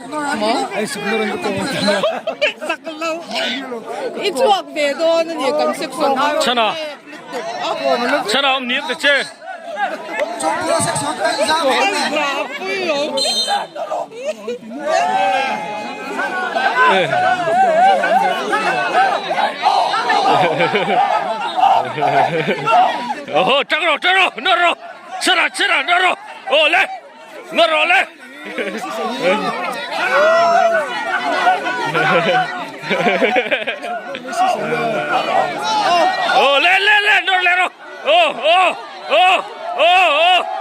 I chhuak ve dawn a ni kan section ai Chana Chana awm ni te che. Oh, tang ro tang ro no ro chana chana no ro oh le no ro le Oh le le le no le ro oh oh oh oh oh